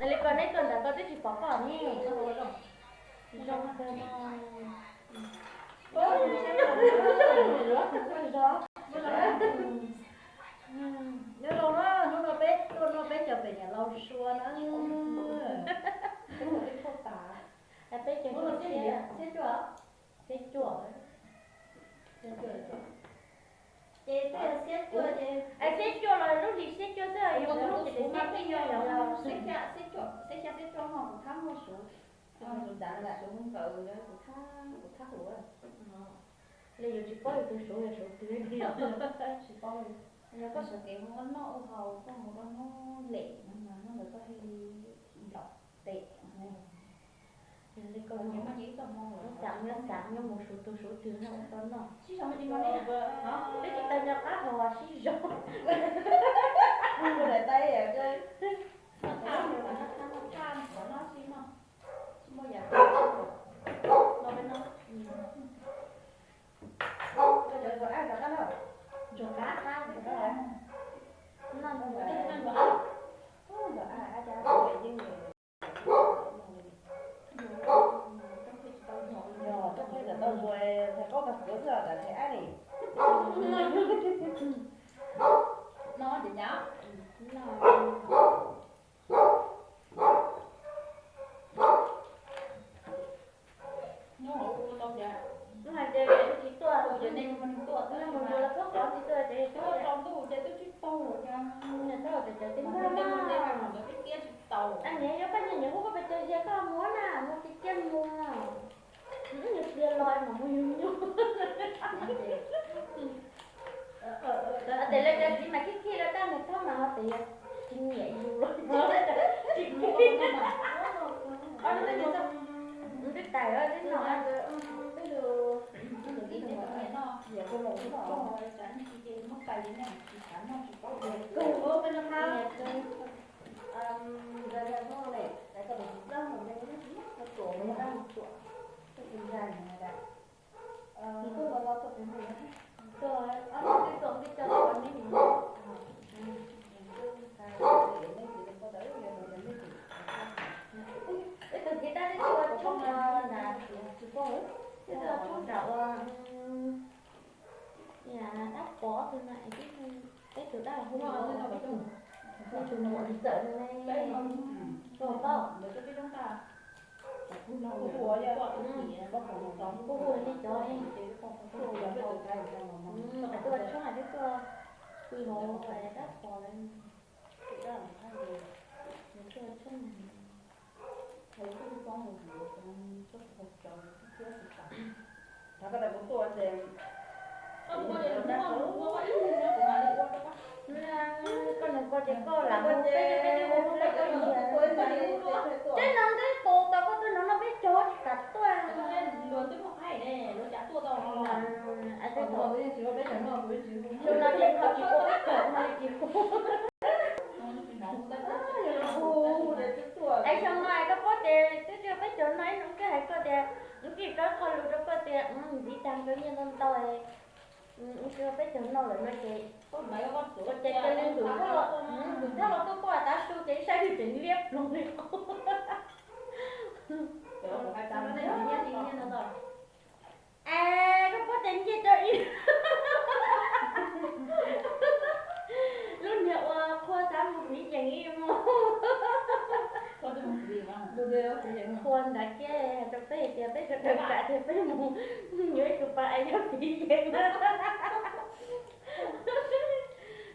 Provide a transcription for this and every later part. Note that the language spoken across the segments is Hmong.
Li ko neb tuaj ntawm ko twb tsis pom koj ne. Zoo kawg no. Nyob zoo na, hnub no peb tuaj noj peb cov pem niam laus sua na. Peb cov, xiab cuaj. Ces twb yog xiab cuaj ces, xiab cuaj los lub hlis xiab cuaj xwb, yog lub hlis xiab cuaj yog, xiab xya xiab cuaj no kuv thab muaj suv, suv ncav na, suv nkaus kuv thab, kuv thab hauv. Li yuav tsis paub yus tus suv yog suv twg li. Tsis paub li. Yog koj sawv kev mus ua noj ua haus, koj mus rau hnub lem no mas noj ntawd koj thiaj li nplaum tes. Yog li koj mus, xav nyob xav nyob mus suv tus suv twg no ua tau noj. Twb tsis tau nco qab hauv sib zog. Yog koj pheej tau zuag thaiv qaub tag kuv xwb os, thaiv ab li. No ces nyab. Nyob hauv ua tau ces, nws hais tias tsis tuaj, mus mus los koj qhov tsis tuaj ces tuaj rau ntuj ces twb tsis tau, nws tau tias cov tib npaj no, nws yuav pab nyiaj nyiam hu koj pes tsawg ziag koj muab na, mus tsis ciaj mus. Nws pliag los mas mus yug nyuj. Tes lawv cov txiv mas khib khib lawv tab nws thob mas ho tes tsis nyiam yus los tsis nyiam. Twb tais twb no. Ib tug kiv tab tib tug ua tshoob nram, ib tug ua tshoob nram ua dab pov twg no, peb tus dab hu, nej tus muam txawm ne. Kuv hu, kuv hu nej cov, tuaj tshoob twb tuaj pw hauv dab pov lawm, tuaj tshoob. Koj nug koj ces koj lam hu peb, peb twb hu lub npe koj tiag. Teb no twb tus tau koj tuaj no no peb cog tsis kam tuaj. Tus no ces ho tsis ua peb cog no li tsis hu. Es xyoo no es koj paub tias twb tsis ua peb cog no ib hnub twb hais koj tias, twb tsis tau qhov lus rau koj tias ntxiv tag kawg nyiaj ntau ntau, twb tsis ua peb cog no lawm no ces ua cas cia li ntxim thab los, ntxim thab los tuaj poj tav su ces ib sab twb tseem liab ploog li qub. Es koj paub tias nce rau ib lub niag ua qhua xav mus fiv yees ib mus. Qhua ntawd kiag hais rau peb hais tias peb sawv daws kam tias peb mus yuav ib tug pas es yog fiv yees na.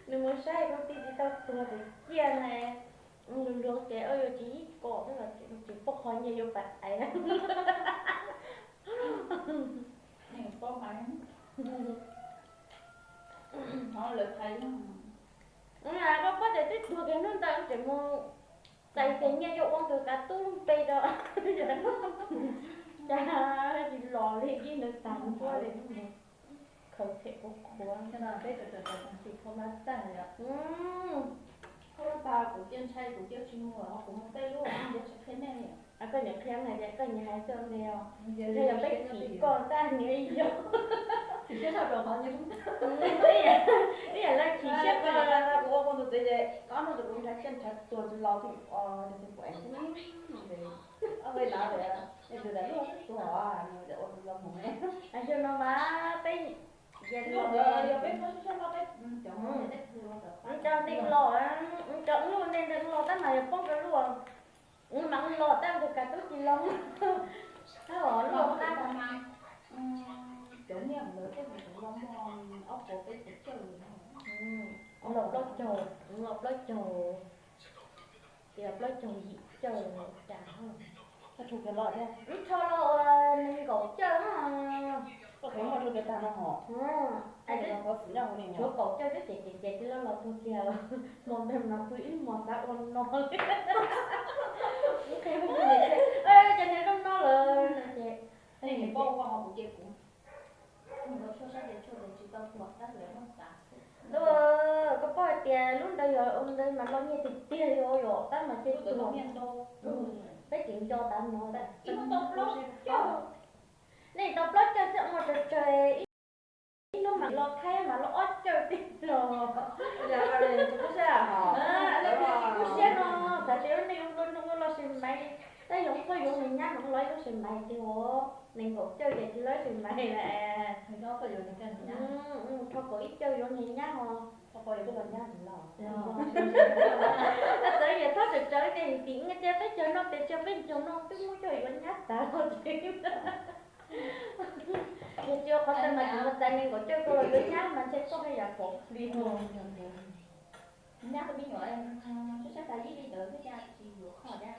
Nws mus saib koj tij tsis tau tuag tus ciaj na. Luag luag ces yuav tsis ib kom xwb los tsis pom qhov nyiaj yuav pas es. Koj paub tias twb tuag kiag hnub ntawd tseem mus txais tes nyiaj yuav ua nkawd kav tub lub npe rau. Cas tsis los li ib nws tag ntua li. Khaws phem qhuav qhuav. Kuv cia ntshai, kuv cia tsis mus, kuv mus tej lub ua ntej tsis qhia nej. Koj niam qhia hais tias koj niam hais tias nws yog peb chim koj tag niam yog. Ib yam li chim siab koj los kuv ua kuv tus txiv ces koj no kuv nrhiav tsiaj nrhiav tuag tsis los twb ua rau kuv xwb. Ua li no lawm, ua tus los mus. Xyoo no mas peb yog peb cov neeg los, cov lub neej ntawd los tab mas yog poob rau lub, mas los tab tus kav tub tsis los. Tab los lub tab mas cov niag lawv tej mus los muaj ob puas peb puas cawj, los plaub caug, los plaub caug, tias plaub caug yim cawj cas. Wb rho los ua nees nkaum cawj no. Tshuav kaum cawj twb ces ces ces tsis los los tuag kiag, hmo ntawd no pw ib hmos xav ua no li. Ces niag zoo no lawm no ces koj paub hais tias lub ntawd yog ua ntawd mas los nyiaj tiag tiag li yom, tab mas ces tuag. Peb tseem nco tas no. Nej tau plaub cawj xwb, ua tsawg tsawg ib hnub mas los thaib mas los ob cawj tib los. Lub siab no xav tias nej yuav nplua nuj los sis mais, tab yog txoj yuav nws nyab no los ib lub sis mais tiag os, nees nkaum cawj ces tsis los ib sis mais lawm. Rho kaum ib cawj yuav nws nyab os. Txawm yog thab tsawg tsawg ces tim cia peb caug no tes cia peb caug no twb muab coj yuav nyab tas los tsev. Yog tsis ua qhov ntawd mas tsis muaj txais nees nkaum cawj koj los yuav nyab mas ntshe koj haj yam pom plig. Nyab koj me nyuam sab sab tas ib li ntawd thiab cas tsis yuav kho thiab.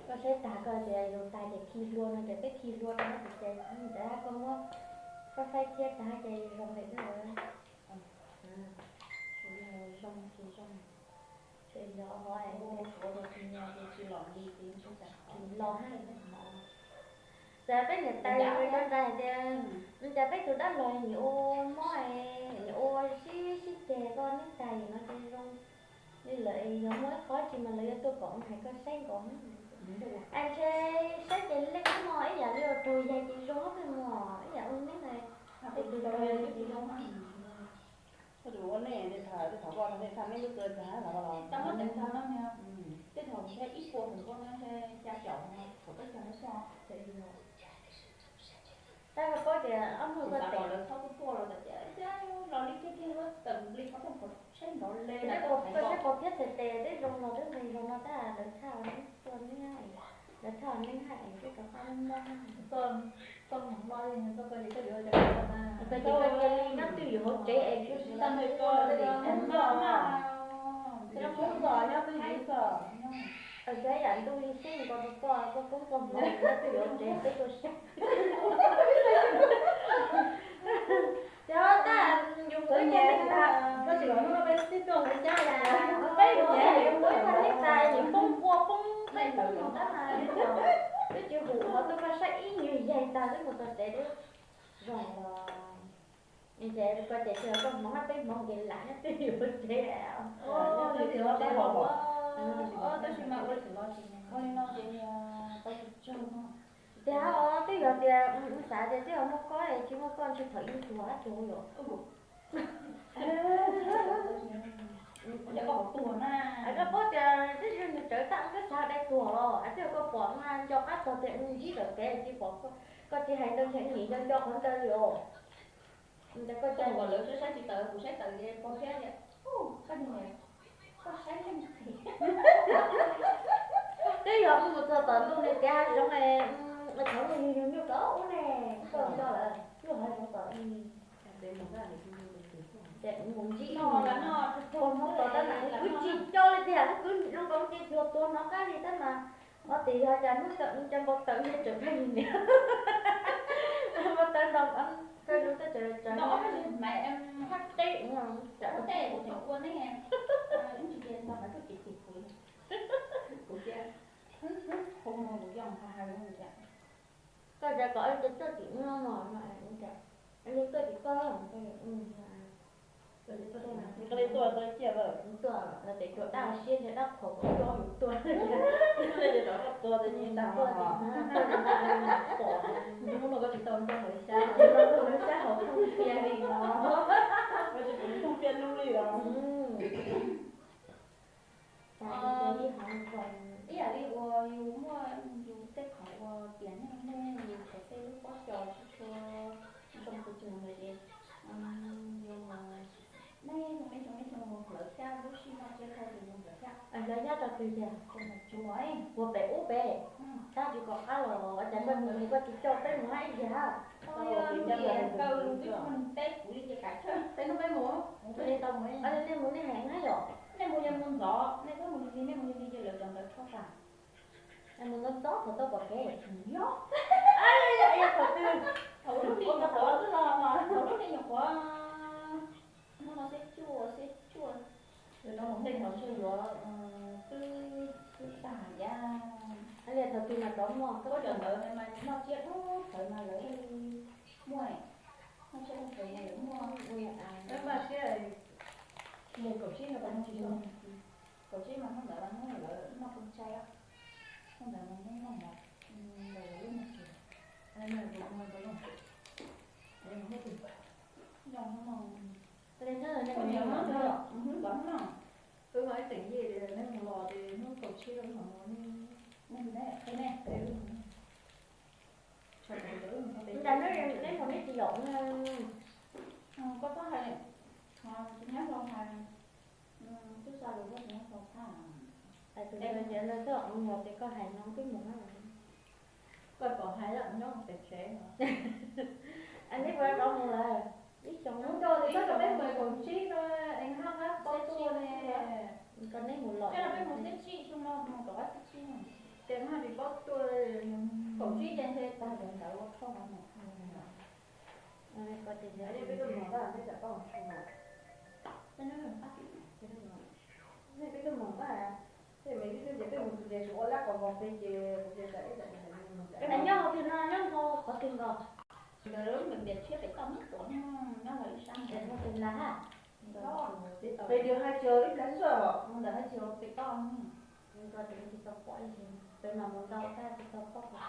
Koj saib tas koj tias zoo tas ces khi hlua no ces peb khi hlua rau no ces ntawd koj muab koj faib thiab tas ces zoo li ntawd. Zoo tsis zoo, ces yog ho tsis los li ces tsis los hais no. Txawm peb niam tais cov nra hais tias, cas peb tus dab laug nim ua mob, nim ua sib sib ceg koj neb tais no ces zoo li lawm, yog muaj ib qhov tsis mas lawv yuav tuaj kom hais koj saib nkaus. Ntshe saib ces leej no ib yam li ua raug yaig ces zoo xwb mog, ib yam ua neb na. Tus raug yaig ces zoo. Ua nej tham, tham koj tham nej lub txawv cas los tau muab teev tag no, tej thaum ntshe ib puas feem pua no ntshe xya caum no thaum peb caug no xwb. Tab koj paub tias ob hnub koj teem lawv txhob tuaj tuaj los tias los li kiag kiag tawm li qhov rooj saib nrov le, koj saib qhov thiab tes tes twb zoo los twb nqis zoo no tab lawv tshaj tuaj niab, lawv tshaj neeb haj es twb rov qab mob. Koj mus hlo li koj koj ces koj yuav cas koj na. Koj ces koj cia li nyob twj ywm hauv tsev es kuv tsis tau nrog koj li. Nyob twj ywm xwb. Yam ntuj li xyeeb nkaus rau koj, koj koob koj hmoov nyob twj ywm hauv tsev peb tuaj saib. Cov tab yus mus ib nyuag peb tsis los hnub no peb twb tuaj mus cab li. Peb mus ib nyuag peb tag yus poob kua poob peb poob mus tab mas twb tsis hum qhov twg, koj saib ib nyuag yaig tag twb mus txog tsev twb zoo los. Ces koj ces tsis yog koj hmoov, peb hmoov ces lam nyob twj ywm hauv tsev. Tab sis mas ua li no ces tau tsis tsawg no. Tiag os, twb yog tias xav tias twb yog muaj koj es tsis muaj koj ntshe thaum ub tuag tuag yom. Koj paub tias twb yog nws tsawv tag koj xav dai tuag los twb yog koj pom mas nco qab txog tias ntsib tawm kev tsis pom, koj tsis hais ntawd ntshe nim nco nco qhov ntawd li os. Ntawd koj coj kom lawv saib tsis tawm, kuv saib tawm ces pog thiab tias, koj saib leej twb yog mus txog tom ntuj nws tias hav zoov, thaum ub yus yug nyuj tom ub ne, koj nco lawm, nyuj hav zoov tom. Ces mus ntsib ib mus tom tab mas kuv tsis nco li tiag, kuv zoo nkaus ces cuag tuag hnov qab li tab mas, ob tim yog cas hnub tawm mus cas npau taws ntshe tseem pheej niam, npau taws nto kawg lub teb tseem tseem hab teb, hab teb kuv tseem ua ne, tsis tias nto mas tuaj ces ces kuv, kuv tias, kuv mus kuv yog hais tias, koj cas kom coj tim no mog no, li tuaj tim koj. Nqe li tuaj tau ciaj lawm. Tuaj lawv pem tuaj dab siab thiab dab qhuas kom coj mus tuaj. Tuaj ces rov qab tuaj ces nyias tas tuaj pom hnub no koj tsis tau nrog lawv xyab, lawv xyab hauv thooj piaj li no. Koj tsis pom thooj piaj lub li los. Ib yam li uas yus muaj yus tej khoom uas tias neeg nej yus qhov tej lub pob cos tsis tshua zoo tus twg ntawd ces yus nej mus ib xyoo ib xyoo mus hlawv thiab lub sij hawm tsiab dhau ces mus hlawv thiab. Hlawv thiab rau twg tiag? Tsuas ua pem ub pem, tab tsis pom qab los ua cas koj mus ces koj tsis coj peb mus hab ib yam. Kaw lus twb tsis muaj neeg teb kuv li ces kav tsij peb hnub peb mus, peb li tau mus. Nej mus nej hais na yom. Nej mus yog mus ntxov, nej pheej mus li li, nej mus li li ces lawv cov ntawd rho tas. Mus ntxov ntxov thaum tau pom kev. Yog. Thaum twg? Thaum lub hli nyuam qhuav xwb los, thaum lub hli nyuam qhuav. Hnub no xiab cuaj xiab cuaj. Lawv no mus tej thaum ntshe yuav twb twb tag yam. Li thaum twg mas rov muaj, koj cov ntawd mas noj tsiab dhau thawv mas lawv muaj, noj tsiab dhau thawv mas lawv muaj. Lawv npaj siab mus kaum tsib no pas tsis zoo. Kaum tsib mas hnub ntawd mas hnub lawv noj peb tsai, hnub ntawd mas hnub noj mov, ntawd lawv lub noj tsiab. Zoo hnub no. Wb mam ib teem yej li, nej mus los ces hnub kaum tsib los wb mam mus ne. Ntawd neb mus neb tsis yaum na. Koj txhob hais, tus nyab hlau hais, twb xa lus rau tus nyab hlau tag. Tus no ces lawv twb mus ces koj hais no twb mus na. Koj pom hais nyob pem tsev no. Neb puas rov mus lawm? Ib xyoos hnub rau ces koj rau peb mus kaum tsib no, es haj hab pob tuaj ne. Koj neb mus los, peb mus xiab tsib xyoo no mus kaum ob xiab tsib no. Ces haj tsis pob tuaj, kaum tsib ces ntshe tag ntawd ua khoom no. Peb tuaj mus npaj, peb tuaj mus npaj, peb tuaj mus npaj, peb tuaj mus npaj, peb mus ib tug ces peb mus tus ces tsis ua lab qos vog peb ces kuv cia tam ib tam mus. Nyob hauv twg no, nyob hauv qhov twg nkaus? Ntawd lub npias tshiab pem toj, nyob los ib sab ntawd. Pem twg hais tias ib pliag xwb, mus ntawm hais tias pem toj. Peb mas mus ntau tab tsis tau paub qhov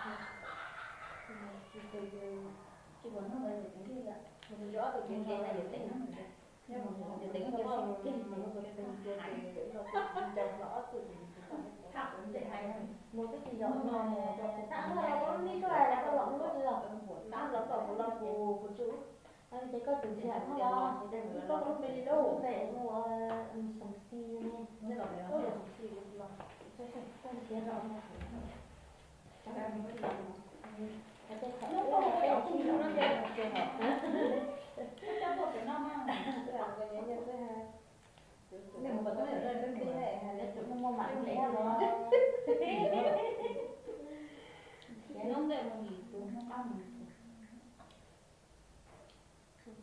twg. Tsis pom hnub ntawd ces teem kiag, mus yog ob tug kev ces na yog teem, yog teem kiag sib kiag. Mus twb tsis yog no, tab hnub no koj lub neb tuaj hais los koj los lub twg los? Tab los tau kuv los kuv kuv tsum. Ces koj tus ntshe hnub no, koj lub npe li lub npe mus ua Xoom Xi ne. Koj ntiav los. Nej mus kom tub ne, nej mus kom tub ne, nej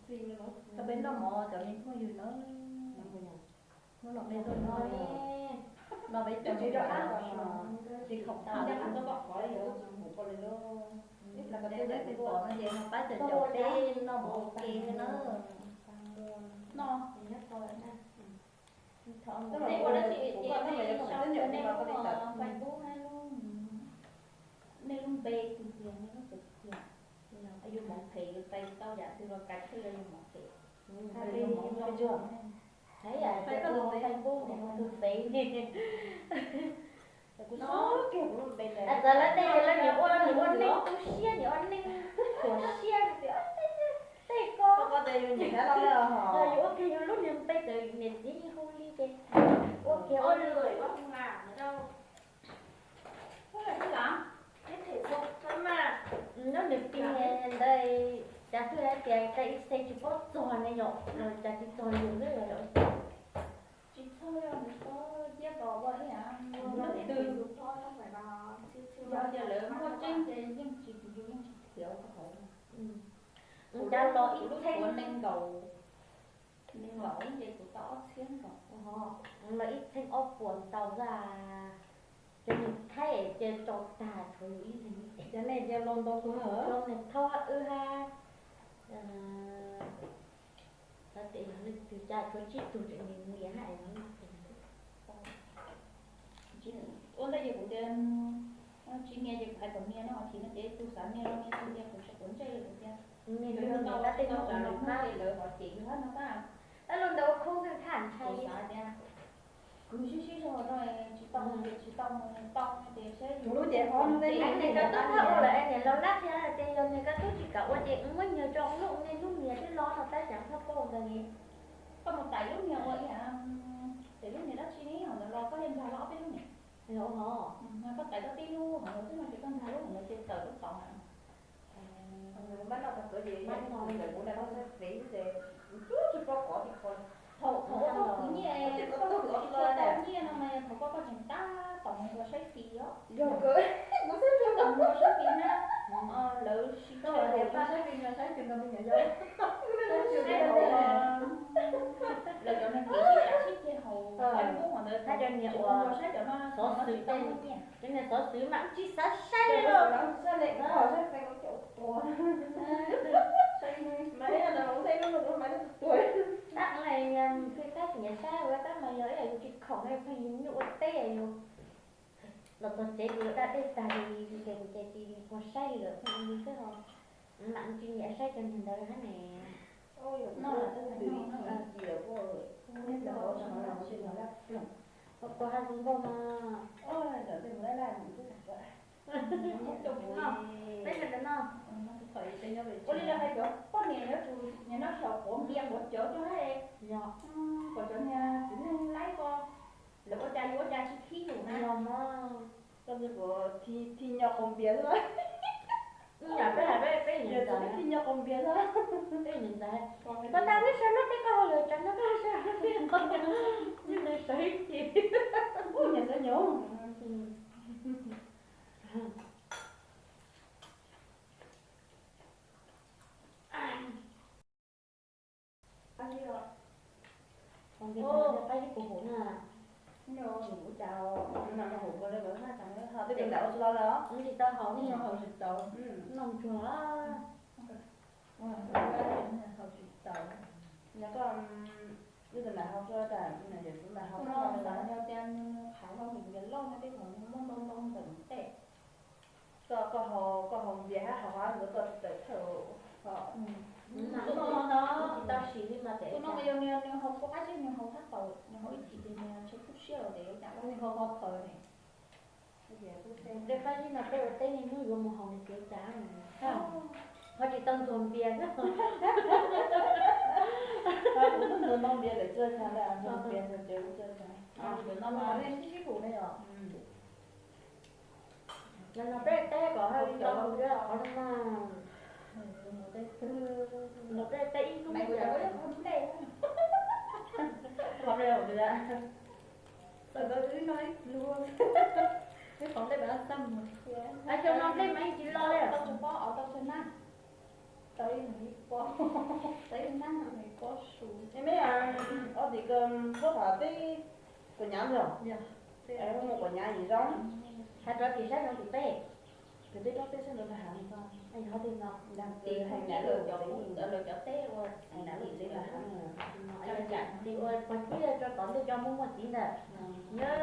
mus kom tub ne. Tau peb noj mov cov me phooj ywg na. Hnub no peb tuaj noj, no peb cov me phooj ywg, tsis khoom tas li. Ib pliag koj twb pom no ces no pab cov cov peb noj mov ua ke na. Nej ua dab tsi es nej sau nej lub Facebook, nej lub npe tus tiag, nej lub tus tiag. Yus hmoov phem yus tais tau yam twg los kav tsij yog yus hmoov phem. Hais yam tus Facebook ne tus fev ne. Kuv txawm lawv tej lawv niam ua niam ua neej tu siab, niam ua neej khuam siab tias tej ko, yus ua kiag yus lub niag npe txawm niam txiv yeej hu li ces ua kiag ua li. Nyob nws pis ntawd, cas twb hais tias cas ib xees tsis paub txog ne yom, cas tsis txog yus xwb. Tsis txog, yog nws paub ciab tos ua ib yam, yog tias lawv muaj tseeb ces yeej tsis, yus yeej tsis khiav ua hauv. Cas los ib txheej nees nkaum, nees nkaum ces kuv tau ob txhiab nkaum. Los ib txheej ob puas ntau xwb, cov niag thaib ces tso tag tshuav yus ib leeg. Cov nej cia los ntau tus na, cov niag thaub hab wb hab. Tab sis yog leej twg cas tshuav tsib tug tseem nyias nyias na es yog leej twg. Ua ntej ces kuv tias tsis nyias ces kuv hais kom nyias no, thiv no ces tus xav nyias los nyias, tus tias kuv tsis quav ntsej li kuv tias nyias tus ntau tab tej no no ces lawv ho cem yus hab no tab. Tab lub ntawd ua khoob twg thaj ntshai. Kuv xav tias kwv sib sib zog no tsis tau ces tsis tau, tau ces saib yus lub ces ho no. Niam koj tub thaj ua lawm es niam laus lab qhia tias yog niam koj tub tsis kam ua ces muab nyias tso lub, niaj hnub nyias twb los no tab cas txhob paub ntawd ni. Koj mus tais lub niag ua ib yam, tais lub niag dab tsi ne, hov ntawd los koj thiaj nrog los ob peb lub niag. Koj tais koj tib lub hov ntawd xwb no ces koj nrog lub hov ntawd ces tawm lub tod. Mab noj tag tuav ces ntawm kuv nrog koj saib fev xwb ces kuv tsuas tsis paub kov tim qhov. Thaum ua koj khwv nyiaj, koj khwv tau nyiaj no mas yog thaum koj koj tseem tab tom mus nrog saib fis os. Yog kawg, kuv xav tau mus nrog saib fis na. Lawv tsis tau tias pab saib fis no saib fis nrog me nyuam yaus. Lawv cov neeg kev sib cav sib ceg hauv Facebook hov ntawd, hab cov niag uas xov xwm tej, cov niag xov xwm mas tsis xav saib li los. Saib li kuv ho saib Facebook cov tuag. Mas ib yam no saib lub no kuv mas tuag. Tab sis nyias saib ua tab mas yog ib yam yus tsis khoom no pheej yus nyuj ua teb yus los txog tsev yus daj dej tag li ces kuv ces tsis puas saib li lawm pheej ua li xwb ho. Mam tsis nyiam saib cov niag ntawd hab ne. Ua kua ha zoo nkauj mas. Peb niag ntawd no. Ua li lawv hais cov poj niam yuav tsum niag no xyaum quav npias quav cawv rau hab. Yog, kom cov niag txiv neej laib ko, lawv ua cas yus ua cas tsis khib yus na. Yog mas. Koj tsis pom thi nyo qaug npias xwb. Ib yam peb hais peb, peb niam ntxawm, thi nyo qaug npias xwb. Peb niam ntxawm, koj tau wb saib lub teb koj hauj lwm tsam no koj saib lub teb koj, yus nws sawv ib chim. Ub, niam sawv nyob. Qab zib puv huv na. Tej tus nram ua tsis tau lawm os. Tsis tau haus, noj ntsuag. Haus tsis tau. Yog koj, ib tus nram haus tsuag tas, tus nram haus tsuag tas, yog tias nws qhav zog mus npias loj no tej thaum nws muaj ntau ntau ntawm tej. Koj, koj haus, koj haus npias hab haus hav nkawd koj txawm thawj. Tus no mas yog nws, nws haus kua qab zib, nws haus tab tom, nws haus ib chim ces nws tshaib kub siab lawm ces ua cas nws ho ho khaws ne. Tej qab zib no peb ua teb niaj hnub yuav mus haus nws txiv cas, ho tsis tau ntxuag npias xwb. Kuv twb ntxuag npias lawm txhua tsav, ntxuag npias ntxuag cawv txhua tsav. Ntawm no mas nej sib sib pum ne yom. Ntawm no peb teb kom haj li los mus qhov no mas. Ntawm peb teb ib hnub. Qhov no, ib qhov nplej mas yeej tsis loj li. Tau tsis pob, tau tsis nab. Tau ib pob, tau ib nab, pob su. Meb, ob tim ko, puab qhov teb kuv nyav ntag. Mus kuv nyav yim zoo. Hais rau tim saib zoo tim teb. Tim teb rau teb saib ntawd ntag hav. Tim hais nyav lawm, lawv cov teb ua hais nyav lawm tsev ntag hav. Tim ua pog txiv rau tom ntej cov muaj muaj txiv ntawd. Nyob